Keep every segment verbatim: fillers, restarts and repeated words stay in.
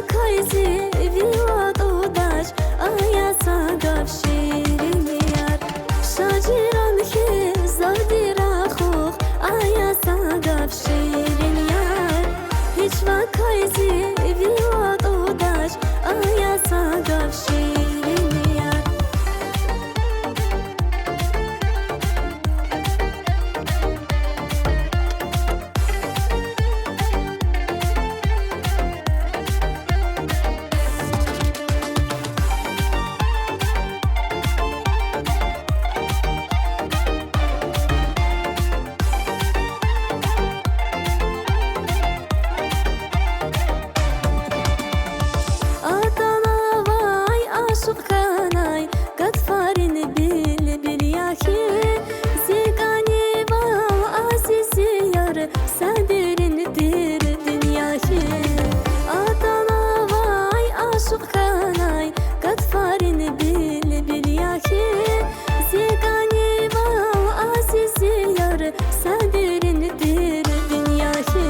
Квай зи ви ватӀудач, ая са гаф ширин яр. Шажиран хьиз завди рахух, ая са гаф ширин яр. Гьич вакай зи ви ватӀудач, ая са гаф ширин яр. Атанавай ашукь хьанай гатфарин билбил я хьи, зи кӀанивал азиз яр, са дерин тир дуьнья хьи. Атанавай ашукь хьанай гатфарин билбил я хьи, зи кӀанивал азиз яр, са дерин тир дуьнья хьи.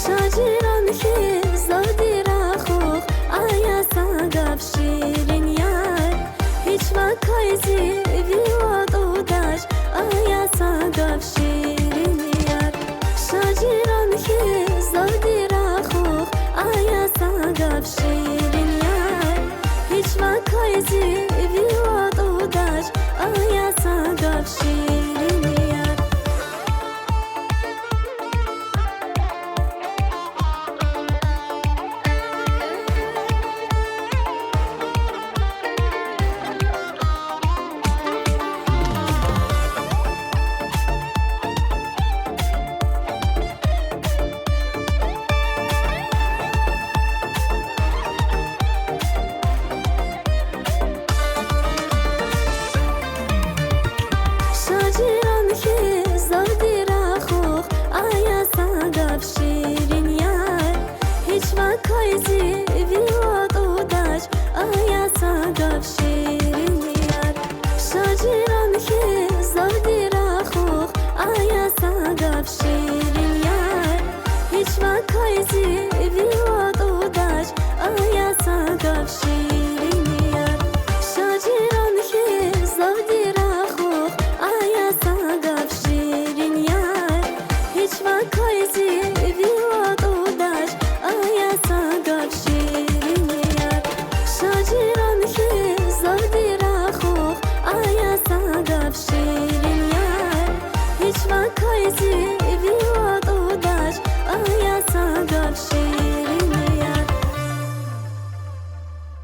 Шажиран хьиз завди рахух, ая са гаф ширин яр. Гьич вакай зи ви ватӀудач, ая са гаф ширин яр. Шажиран хьиз завди рахух, ая са гаф ширин яр. Гьич вакай зи ви ватӀудач, ая са гаф ширин яр. Шажиран хьиз завди рахух, ая са гаф ширин яр. Гьич вакай зи ви ватӀудач, ая са гаф ширин яр. Шажиран хьиз завди рахух, ая са гаф ширин